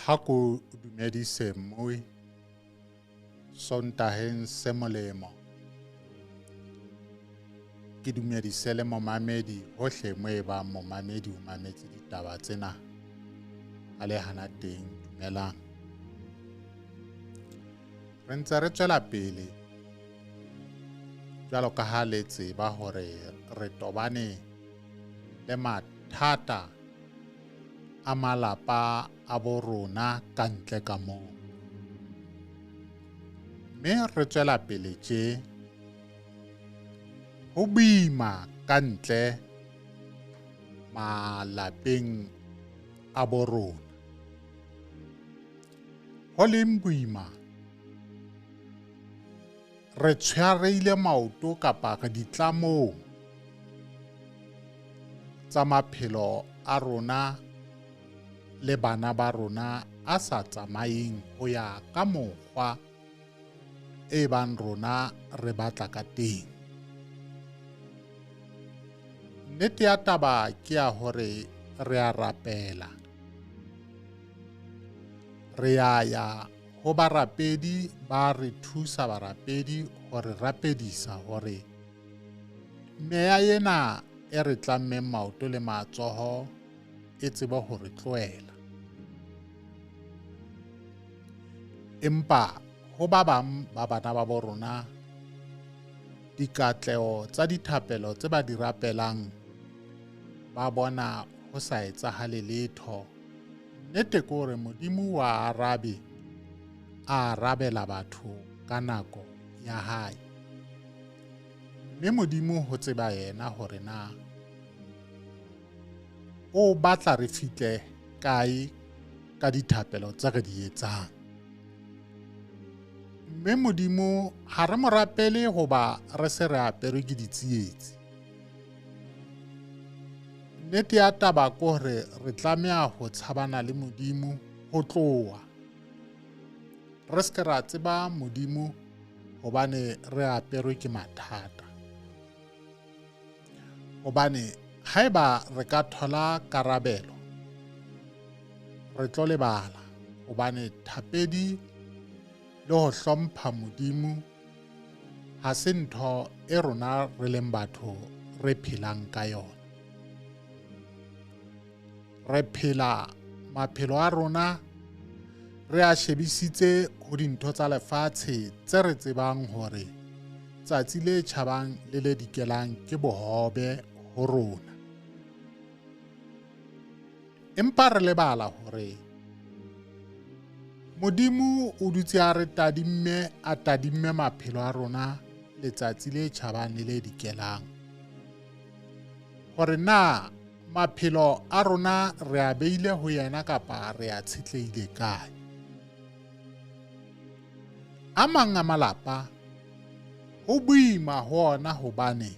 Ha ko dumedise mmui Sontaheng se molemo. Ke dumedise le momamedi hohle mo e bang momamedi o mametse ditaba tsena a le hana teng dumelang. Re ntse re tswela pele jwalo ka ha le tseba hore re tobane le mathata a malapa a bo rona ka ntle ka moo. Mme re tswela pele tje ho boima ka ntle malapeng a bo rona. Ho leng boima re tshwarehile maoto kapa re ditlamong tsa maphelo a rona le bana ba rona a sa tsamayeng ho ya ka mokgwa e bang rona re batla ka teng. Nnete ya taba ke ya hore re a rapela, re a ya ho barapedi ba re thusa barapedi ho re rapedisa hore meya ena e re tlammeng maoto le matsoho e tsebe ho re tlohela. Empa ho ba bang ba bana ba bo rona dikatleho tsa dithapelo tse ba di rapelang ba bona ho sa etsahale letho. Nnete ke hore Modimo wa arabe a arabela batho ka nako ya hae. Mme Modimo ho tseba yena hore na o batla re fihle kae ka dithapelo tse re di etsang. Mme Modimo ha re mo rapele hoba re se re aperwe ke ditsietsi. Nnete ya taba ke hore re tlameha ho tshabana le Modimo ho tloha. Re se ke ra tseba Modimo hobane re aperwe ke mathata. Hobane haeba re ka thola karabelo re tlo lebala hobane thapedi le ho hlompha Modimo ha se ntho e rona re leng batho re phelang ka yona. Re phela maphelo a rona re a shebisitse ho dintho tsa lefatshe tse re tsebang hore tsatsi le tjhabang le le dikelang ke bohobe ho rona. Empa re lebala hore Modimo o dutse a re tadimme a tadimme maphelo a rona letsatsi le tjhabang le le dikelang. Hore na maphelo a rona re a beile ho yena kapa re a tshetlehile kae. A mang a malapa ho boima ho ona hobane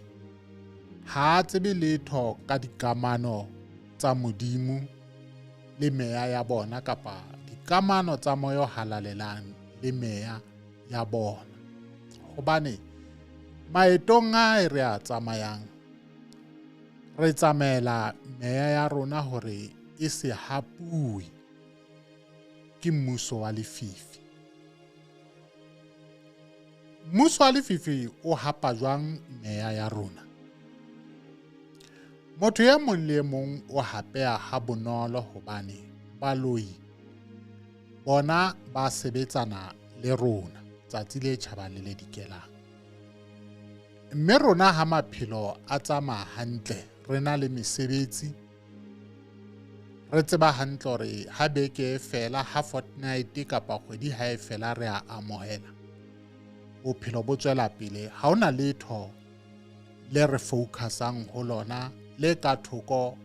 ha a tsebe letho ka dikamano tsa Modimo le meya ya bona kapa dikamano tsa moya o halalelang le meya ya bona. Hobane maetong a e re a tsamayang re tsamaela meya ya rona hore e se hapuwe ke mmuso wa lefifi. Mmuso wa lefifi o hapa jwang meya ya rona? Motho e mong le e mong o hapeha ha bonolo hobane baloi bona ba sebetsana le rona tsatsi le tjhabang le le dikelang. Mme rona ha maphelo a tsamaya hantle re na le mesebetsi re tseba hantle hore ha beke e fela ha fortnight kapa kgwedi ha e fela re a amohela bophelo bo tswela pele ha hona letho le re focusang ho lona le ka thoko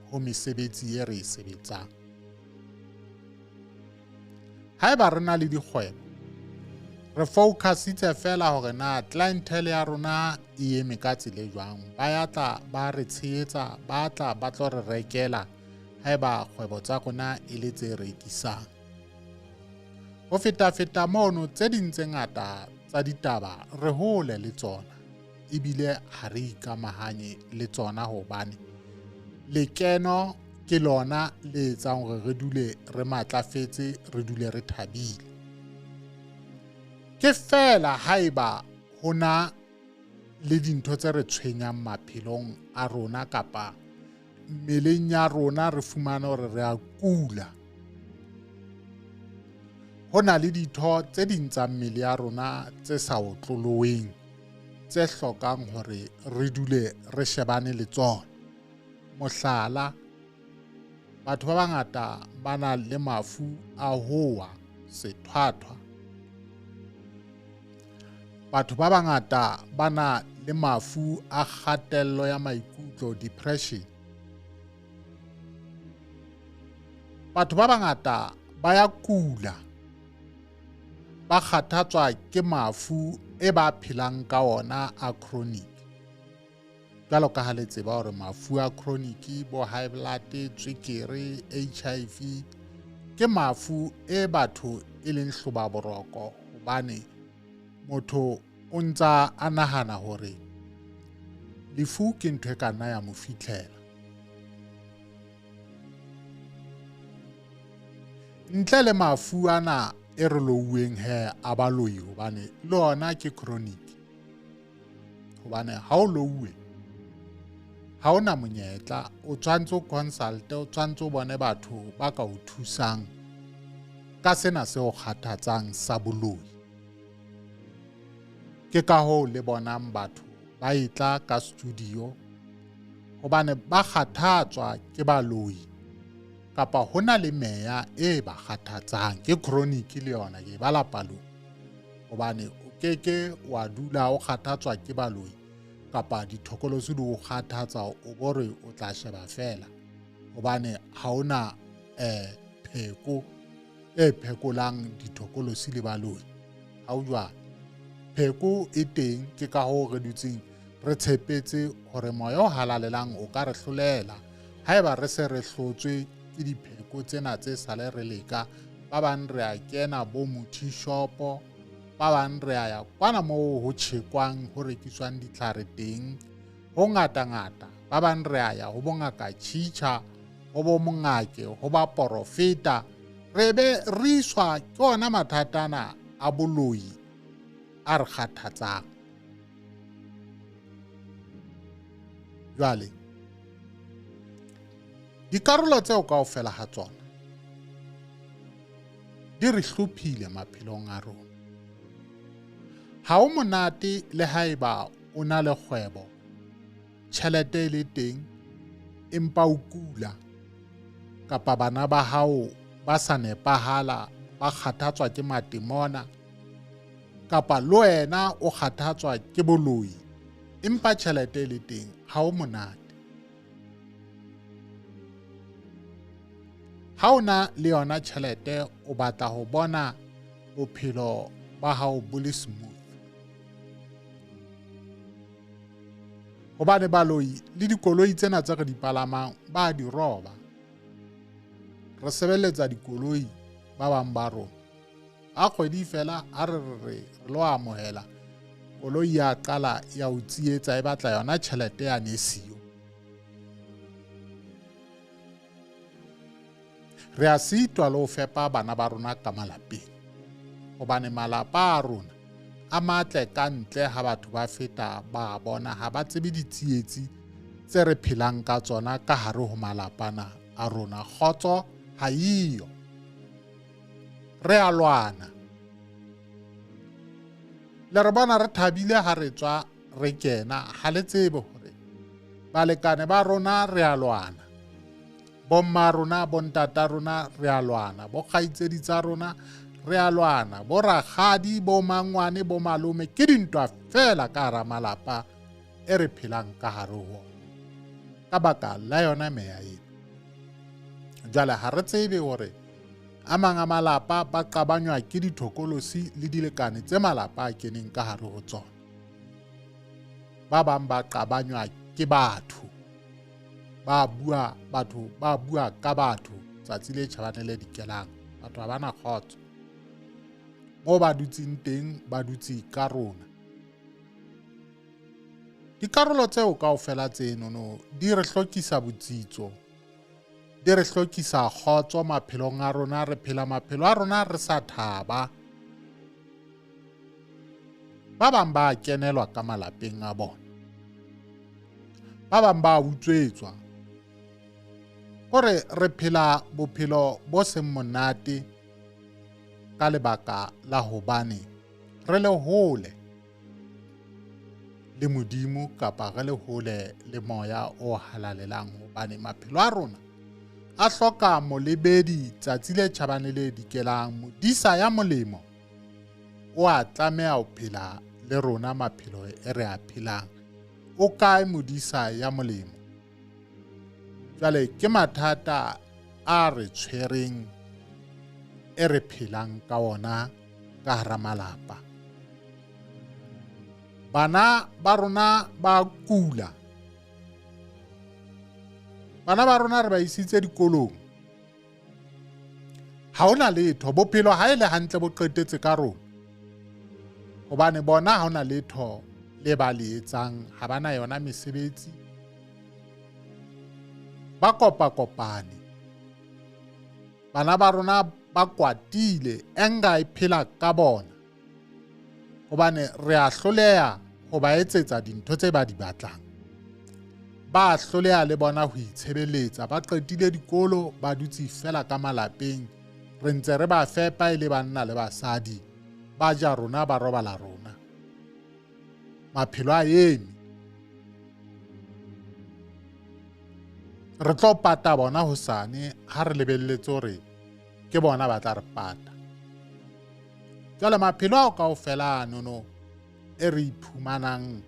ho mesebetsi e re e sebetsang. Haeba re na le dikgwebo re focusitse fela hore na clientele ya rona e eme ka tsela e jwang, ba ya tla ba re tshehetsa, ba tla ba tlo re rekela haeba kgwebo tsa rona e le tse rekisang. Ho feta-feta mono tse ding tse ngata tsa ditaba re hole le tsona ebile ha re ikamahanye le tsona hobane lekeno Ke lona le etsang hore re dule re matlafetse, re dule re thabile. Ke feela haeba ho na le dintho tse re tshwenyang maphelong a rona kapa mmeleng ya rona, re fumane hore re a kula. Ho na le ditho tse ding tsa mmele ya rona tse sa otloloweng, tse hlokang hore re dule re shebane le tsona. Mohlala, batho ba bangata ba na le mafu a ho wa sethwathwa. Batho ba bangata ba na le mafu a kgatello ya maikutlo, depression. Batho ba bangata ba ya kula, ba kgathatswa ke mafu e ba phelang ka ona a chronic. Jwalo ka ha le tseba hore mafu a chronic, bo high blood, tswekere, HIV, ke mafu e batho e leng hloba boroko, hobane motho o ntsa a nahana hore lefu ke ntho e ka nna ya mo fihlela. Ntle le mafu ana e re louweng he a baloi, hobane le ona ke chronic. Hobane ha o louwe, ha ona monyetla, o tshwantse o consulte, o tshwantse o bone batho ba ka o thusang ka sena se o kgathatsang sa boloi. Ke ka hoo le bonang batho ba etla ka studio, hobane ba kgathatswa ke baloi kapa ho na le meya e ba kgathatsang. Ke chronic le yona, ke ba lapalong, hobane o keke wa dula o kgathatswa ke baloi kapa dithokolosi di o kgathatsa, o bo re o tla sheba fela, hobane ha ona pheko e phekolang dithokolosi le baloi. Ha o jwalo, pheko e teng. Ke ka hoo re dutseng re tshepetse hore moya o halalelang o ka re hlolela haeba re se re hlotswe ke dipheko tsena tse sale re leka. Ba bang re a kena bo muthi shopo, ba bang re a ya kwana moo ho tjhekwang, ho rekiswang ditlhare teng, ho ngata-ngata. Ba bang re a ya ho bongaka tjhitjha, ho bo mongake, ho ba porofeta. Re be re iswa ke ona mathata ana a boloi a re kgathatsang. Jwale dikarolo tseo kaofela ha tsona di re hlophile maphelong a rona. Ha o monate le haeba o na le kgwebo, tjhelete e le teng, empa o kula kapa bana ba hao ba sa nepahala, ba kgathatswa ke matemona, kapa le wena o kgathatswa ke boloi, empa tjhelete e le teng, ha o monate. Ha o na le yona tjhelete, o batla ho bona bophelo ba hao bo le smooth. Hobane baloi le dikoloi tsena tse re di palamang ba di roba. Re sebeletsa dikoloi ba bang ba rona. A kgwedi fela ha re re re lo amohela, koloi ya qala ya o tsietsa, e batla yona tjhelete ya ne siyo. Re a sitwa le ho fepa bana ba rona ka malapeng, hobane malapa a rona a matle ka ntle ha batho ba feta ba bona, ha ba tsebe ditsietsi tse re phelang ka tsona ka hare ho malapana a rona. Kgotso ha eyo, re a lwana. Le re bona re thabile ha re tswa re kena, ha le tsebe hore balekane ba rona re a lwana, bomma rona, bontata rona re a lwana, bo kgaitsedi tsa rona re a lwana, bo rakgadi, bo mangwane, bo malome, ke dintwa fela ka hara malapa e re phelang ka hare ho ona ka baka la yona meya ena. Jwale ha re tsebe hore a mang a malapa ba qabanywa ke dithokolosi le dilekane tse malapa a keneng ka hare ho tsona. Ba bang ba qabanywa ke batho, ba bua, batho ba bua ka batho tsatsi le tjhabane le dikelang. Batho ha bana kgotso moo ba dutseng teng, ba dutse ka rona. Dikarolo tseo kaofela tsenono di re hlokisa botsitso, Di re hlokisa kgotso maphelong a rona, re phela maphelo a rona re sa thaba. Ba bang ba kenelwa ka malapeng a bona, ba bang ba utswetswa. Kore re phela bophelo bo seng monate ka lebaka la hobane re le hole le Modimo kapa re le hole le moya o halalelang, hobane maphelo a rona a hloka molebedi tsatsi le tjhabang le le dikelang. Modisa ya molemo o a tlameha ho phela le rona maphelo e re a phelang. O kae modisa ya molemo? Jwale ke mathata a re tshwereng e re phelang ka ona ka hara malapa. Bana ba rona ba kula, bana ba rona re ba isitse dikolong, ha hona letho. Bophelo ha e le hantle bo qetetse ka rona, hobane bona ha hona letho le ba le etsang, ha ba na yona mesebetsi, ba kopakopane. Bana ba rona ba kwatile, anger e phela ka bona, hobane re a hloleha ho ba etsetsa dintho tse ba di batlang. Ba hloleha le bona ho itshebeletsa, ba qetile dikolo, ba dutse fela ka malapeng, re ntse re ba fepa e le banna le basadi, ba ja rona, ba robala rona. Maphelo a eme. Re tlo pata bona hosane ha re lebelletse hore ke bona ba tla re pata. Jwale maphelo ao kaofela anono e re iphumanang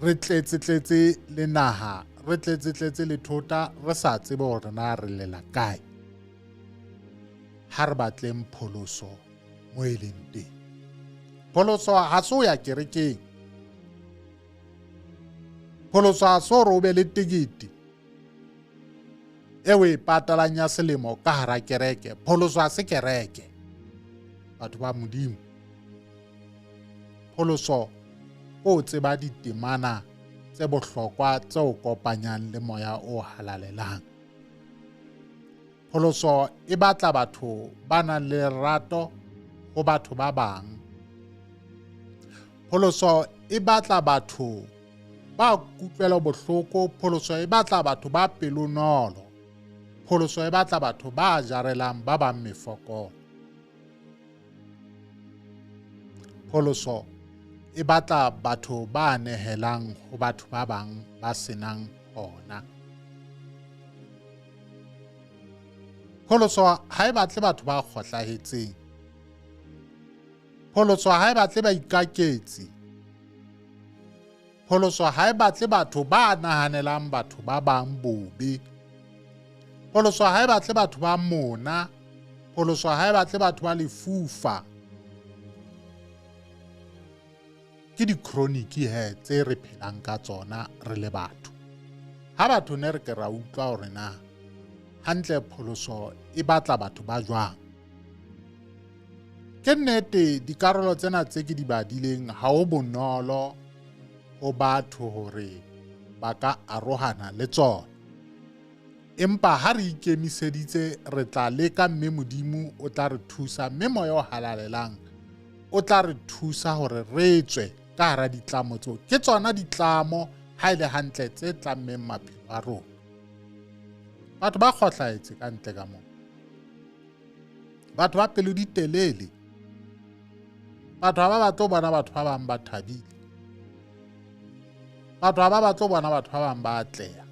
re tletse-tletse le naha, re tletse-tletse le thota, re sa tsebe hore na re lela kae. Ha re batleng pholoso mo e leng teng. Pholoso ha se ho ya kerekeng. Pholoso ha se hore o be le tekete e o e patalang ya selemo ka hara kereke. Pholoso ha se kereke, batho ba Modimo. Pholoso o tseba ditemana tse bohlokwa tse o kopanyang le moya o halalelang. Pholoso e batla batho ba nang le lerato ho batho ba bang. Pholoso e batla batho ba kutlwelo bohloko. Pholoso e batla batho ba pelonolo. Pholoso e batla batho ba jarelang ba bang mefokolo. Pholoso e batla batho ba nehelang ho batho ba bang ba senang hona. Pholoso ha e batle batho ba kgohlahetseng. Pholoso ha e batle baikaketsi. Pholoso ha e batle batho ba nahanelang batho ba bang bobe. Pholoso ha e batle batho ba mona. Pholoso ha e batle batho ba lefufa. Ke di-chronic he tse re phelang ka tsona re le batho. Ha batho ne re ke ra utlwa hore na hantle pholoso e batla batho ba jwang. Ke nnete dikarolo tsena tse ke di badileng ha ho bonolo ho batho hore ba ka arohana le tsona. Empa ha re ikemiseditse re tla leka, mme Modimo o tla re thusa, mme moya o halalelang o tla re thusa hore re tswe ka hara ditlamo tseo. Ke tsona ditlamo ha e le hantle tse tlammeng maphelo a rona. Batho ba kgohlahetse ka ntle ka moo. Batho ba pelo di telele. Batho ha ba batle ho bona batho ba bang ba thabile. Batho ha ba batle ho bona batho ba bang ba atleha.